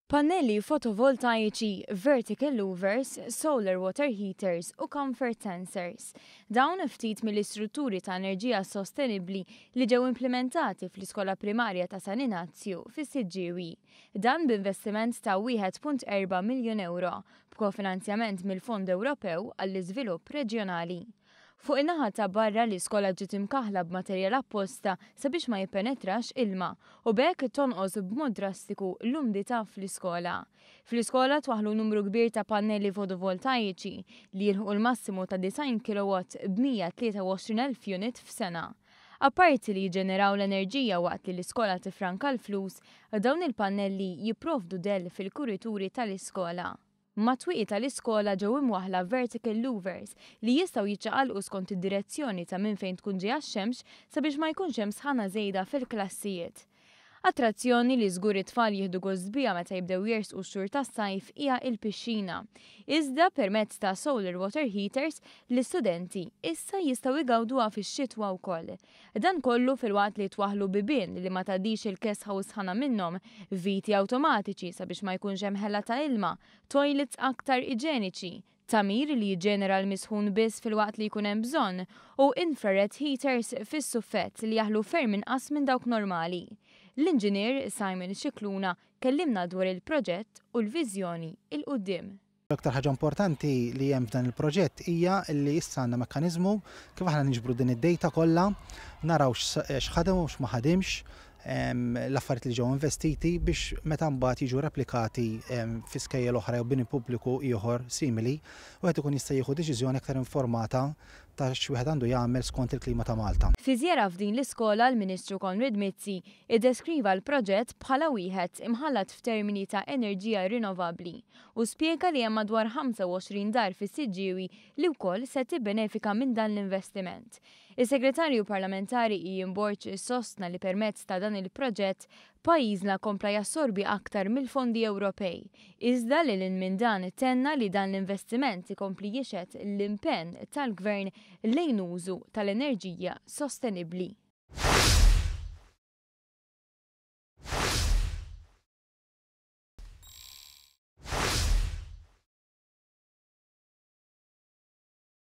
Pannelli fotovoltaiċi, vertical louvers, solar water heaters u comfort sensors. Dawn ftit mill-istrutturi ta' enerġija sostenibbli li ġew implimentati fl-Iskola Primarja ta' San Inazju fis-Siġġiewi. Dan b'investiment ta' 1.4 miljun ewro, b'kofinanzjament mill-Fond Ewropew għall-Iżvilupp Reġjonali. Fuq in-naħa ta' barra l-iskola ġiet imkaħħla b'materjal apposta sabiex ma jippenetrax ilma u b'hekk tonqos b'mod drastiku l-umdità fl-iskola. Fl-iskola twaħħlu numru kbir ta' pannelli fotovoltaiċi li jilħqu l-massimu ta' 90 kilowatt b'123,000 unit f'sena. Apparti li jiġġeneraw l-enerġija waqt li l-iskola tiffranka l-flus, dawn il-pannelli jipprovdu dell fil-kurituri tal-iskola. Mat-twieqi tal-iskola ġew imwaħħla vertical louvers li jistgħu jiċċaqalqu skont id-direzzjoni ta' minn fejn tkun ġejja x-xemx sabiex ma jkunx hemm sħana żejda fil-klassijiet. Attrazzjoni li żgur it-tfal jieħdu gost biha meta jibdew jersqu x-xhur tas-sajf hija l-pixxina. Iżda permezz ta' solar water heaters, l-istudenti issa jistgħu jgawduha fix-xitwa wkoll. Dan kollu filwaqt li twaħħlu bibien li ma tgħaddix il-kesħa u s-sħana minnhom, viti awtomatiċi sabiex ma jkunx hemm ħela ta' ilma, toilets aktar iġeniċi, tagħmir li jiġġenera l-misħun biss filwaqt li jkun hemm bżonn u infrared heaters fis-suffett li jaħlu ferm inqas minn dawk normali. L-Inġinier Simon Scicluna kellimna dwar il-proġett u l-viżjoni 'il quddiem. L-aktar ħaġa importanti li hemm f'dan il-proġett hija li issa għandna mekkaniżmu kif aħna niġbru din id-data kollha, naraw x'ħadem u x'ma ħadimx, l-affarijiet li ġew investiti biex meta mbagħad jiġu replikati fi skejjel oħra jew bini pubbliku ieħor simili, wieħed ikun jista' jieħu deċiżjoni aktar informata ta' x'wieħed għandu jagħmel skont il-klima ta' Malta. Fi żjara f'din l-iskola l-Ministru Konrad Mizzi iddeskriva l-proġett bħala wieħed imħallat f'termini ta' enerġija rinnovabbli u spjega li hemm madwar 25 dar fis-Siġġiewi li wkoll se tibbenefika minn dan l-investiment. Is-Segretarju Parlamentari Ian Borg sostna li permezz ta' dan il-proġett pajjiżna kompla jassorbi aktar mill-fondi Ewropej. Iżda lil hinn minn dan tenna li dan l-investiment ikompli jixhed l-impenn tal-Gvern lejn użu tal-enerġija sostenibbli.